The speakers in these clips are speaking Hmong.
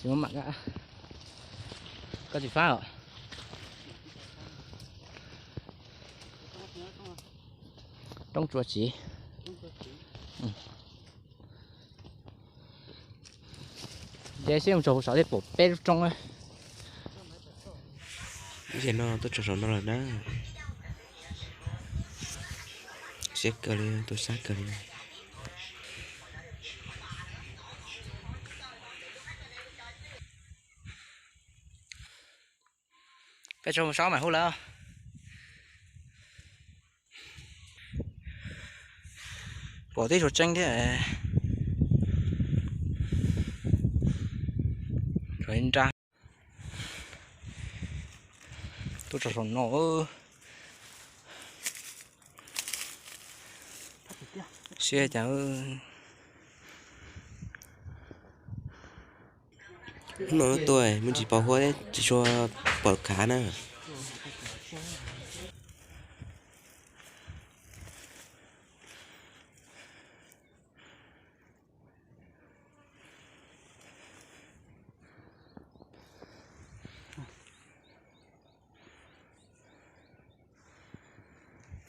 Koj tsis fab os. Roob tsua tsiv. Ces sib mus tsaug saum tej pom peb lub roob. Lub sij hawm no tuaj tsaug saum no lawm na. Siab kawg li, tu siab kawg li. Peb tsaug mus saum mas hu lawm. Pom tib suav tseeb thiab. Nra. Tuaj tsaug saum no. Siab cas. Hnub no tuaj me ntsis pos huab tsis tshua pom khav na.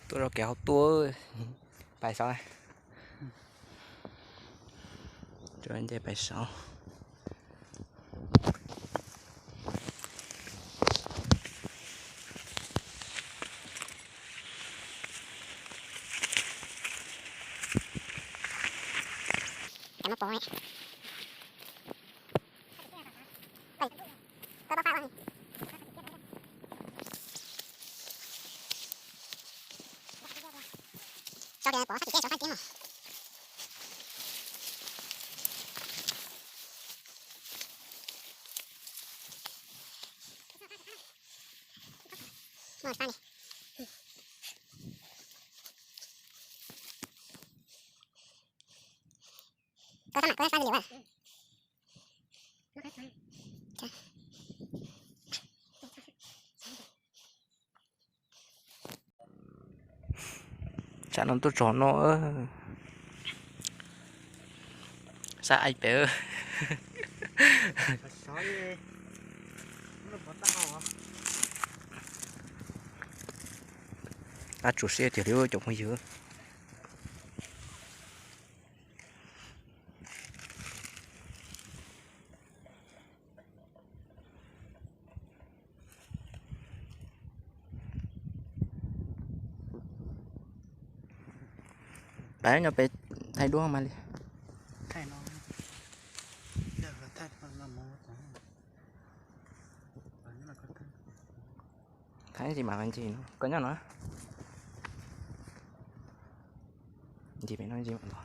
Tuaj rau kev hauv tuaj, pais saud. Nce pais saud. Tsam no tuaj tsaug no, xav aim pem. Qab tsuas siab tiag li cov phooj ywg. Pab nyob pem thaij duab mas li. Thaij ntsis mas ntsis no, koj nyob no. Ntsis pem no ntsis mam ntog.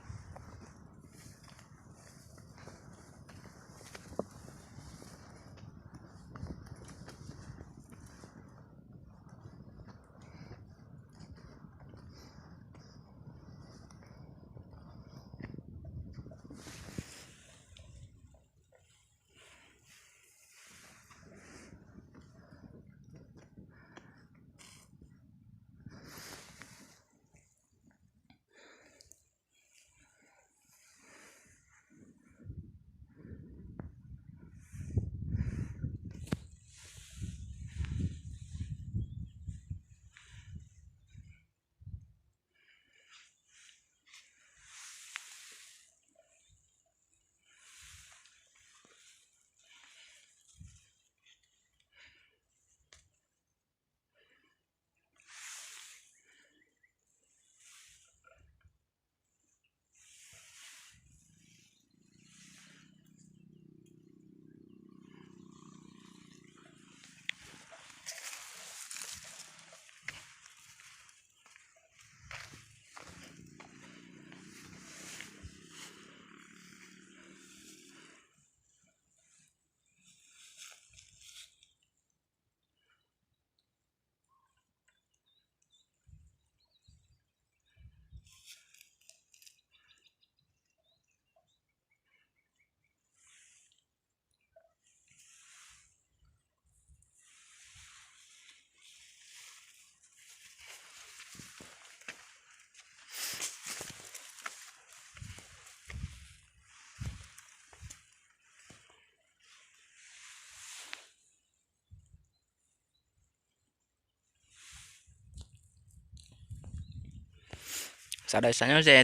Sawv daws xav nyob ze,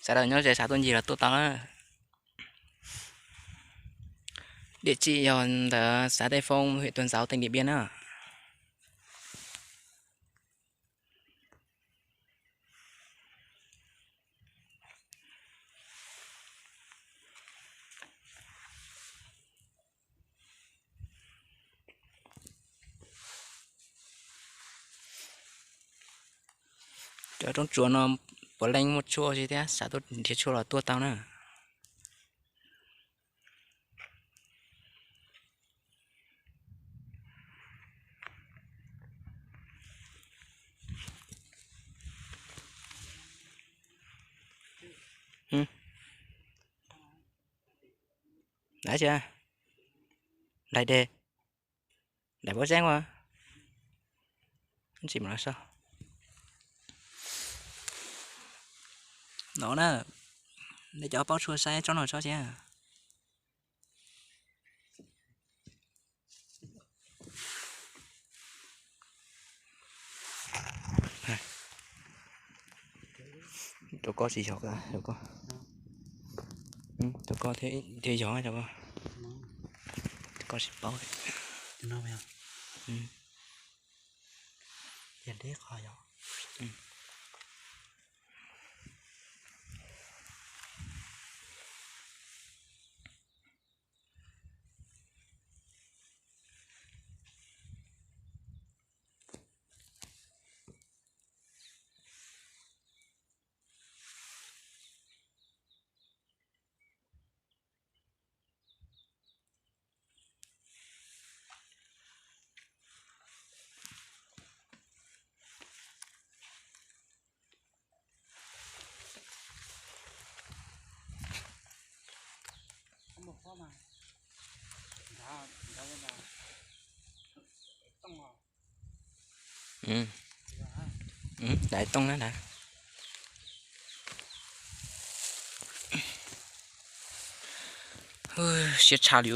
sawv daws nyob ze xav tuaj ncig los tuaj tau na. Địa chỉ yog ntawm xã Tây Phong, huyện Tuần Giáo, tỉnh Điện Biên na. Cov roob tsuas no puav leej muaj tshuaj thiab, xav tuaj nrhiav tshuaj los tuaj tau na. Daim tsi? Daim deg, daim pob zeeb ua tsis mam los so. No na, nej cov paub tshuaj saib tsob no tsob tsi. Rau koj tsis yog, rau koj, rau koj thiaj yog, rau koj, koj tsis paub. Daim tooj na. Siab tshaj li.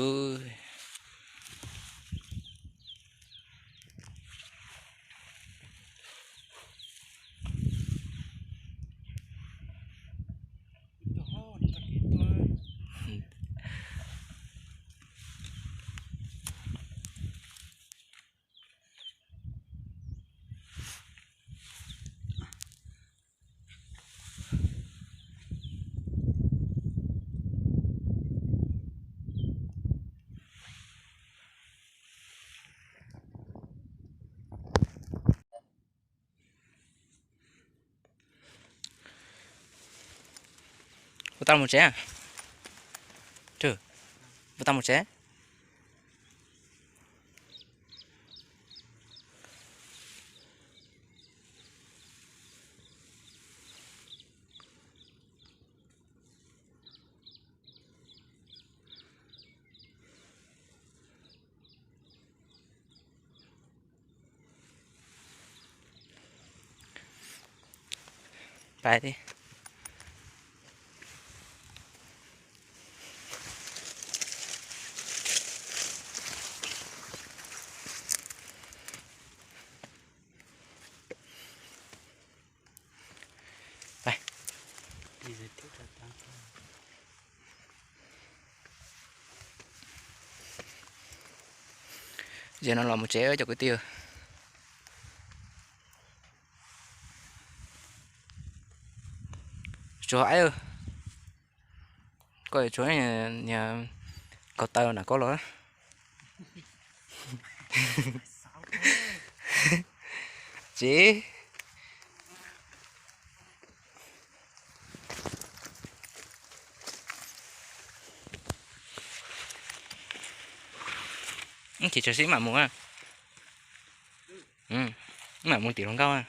Puas tau mus tsev? Puas tau mus tsev? Pais thiab. Zaum no los mus tsev cov kwv tij. Tsuas aib, koj tsuas niag nkaug taw nram koj los. Tsis, ces tsuas xib mam mus, mam mus tim hluas nkauj.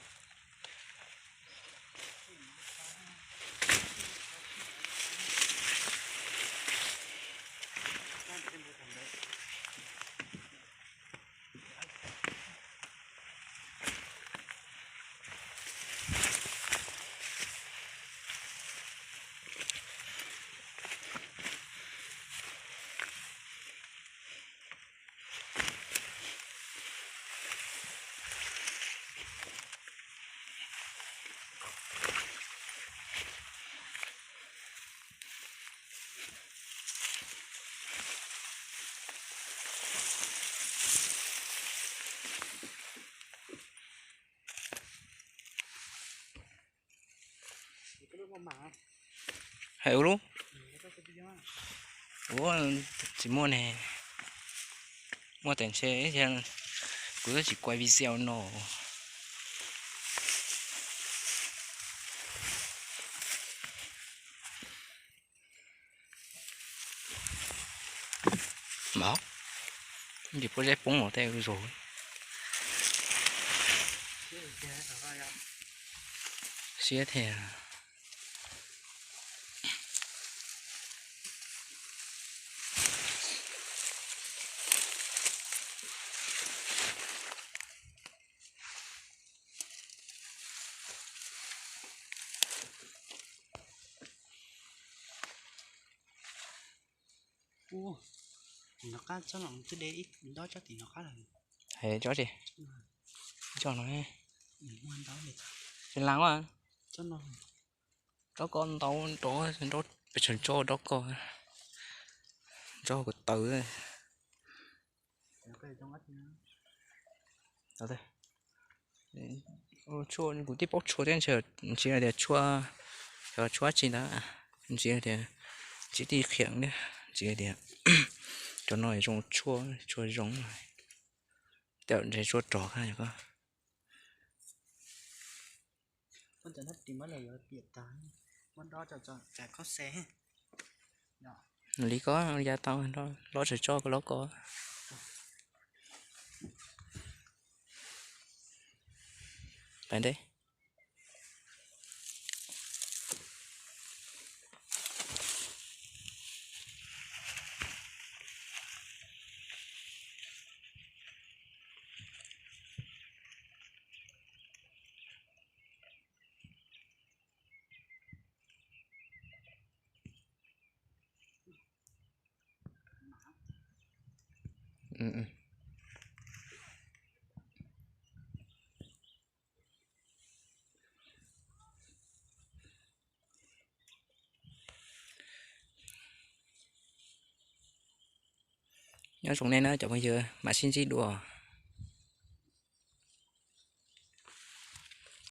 Hais ua lub, ua tsis muaj ne, muaj tes ntshe kuv twb tsis kuaj video no. Mov, ntim puab zeb poob los tej zaug. Siab thiab. Tim no qab tsob no twb de ib dob tsob tim no qab lawm. Hais tsob tsi? Tsob no, tsis laag a. Dob ko ntau, nrov pes tsawg tsob dob ko, tsob ko taw. Tshuaj kuv tib paub tshuaj thiab, ntsis hais tias tshuaj, tshuaj tsi ntawd, ntsis hais tias tsis tij khiam thiab, ntsis hais tias cov no zoo tshuaj, tshuaj zoo, cov ntshe tshuaj rog. Li ko ya tau, lob tsaws tsob ko lob ko. Pais ntej. Nyob zoo nej na cov phooj ywg, mam sib ntsib dua.